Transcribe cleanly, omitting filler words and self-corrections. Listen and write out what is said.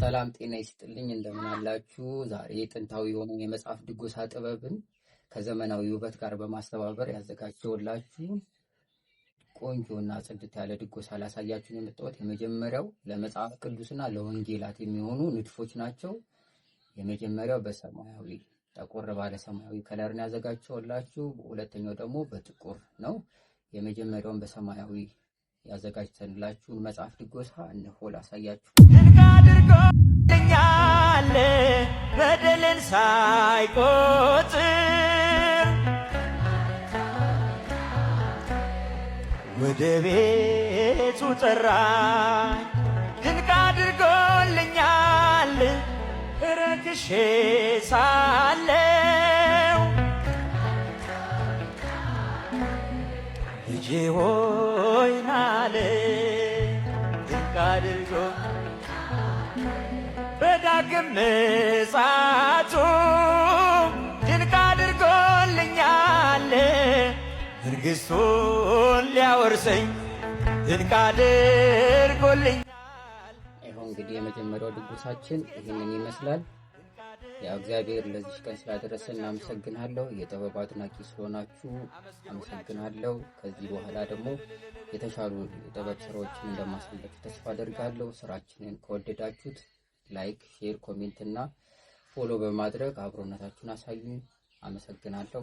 ሰላም ጤና ይስጥልኝ፣ እንደምን አላችሁ? ዛሬ ጥንታዊ የሆነውን የመጽሐፍ ድጎሳ ጥበብን ከዘመናዊ ውበት ጋር በማስተባበር ያዘጋጀሁላችሁ ቆንጆ እና ጽድት ያለ ድጎሳ ላሳያችሁ ነው የመጣሁት። የመጀመሪያው ለመጽሐፍ ቅዱስና ለወንጌላት የሚሆኑ ንድፎች ናቸው። የመጀመሪያው በሰማያዊ፣ ጠቆር ባለ ሰማያዊ color ነው ያዘጋጀሁላችሁ። ሁለተኛው ደግሞ በጥቁር ነው። የመጀመሪያውን በሰማያዊ ያዘጋጀንላችሁን መጽሐፍ ድጎሳ እነሆ ላሳያችሁ። ድንቅ አድርጎልኛል በደልን ሳይቆጥር፣ ወደ ቤቱ ጠራኝ። ድንቅ አድርጎልኛል ረክሼ ሳለው፣ ልጄ ሆይ ናለ። ድንቅ አድርጎ በዳግም ምጽአቱ ድንቅ አድርጎልኛል፣ መንግሥቱን ሊያወርሰኝ ድንቅ አድርጎልኛል። ይኸው እንግዲህ የመጀመሪያው ድጎሳችን ይህንን ይመስላል። ያው እግዚአብሔር ለዚህ ቀን ስላደረሰን እናመሰግናለሁ። የጥበብ አድናቂ ስለሆናችሁ አመሰግናለሁ። ከዚህ በኋላ ደግሞ የተሻሉ የጥበብ ስራዎችን እንደማሳያችሁ ተስፋ አደርጋለሁ። ስራችንን ከወደዳችሁት like፣ share፣ comment እና follow በማድረግ አብሮነታችሁን አሳዩኝ። አመሰግናለሁ።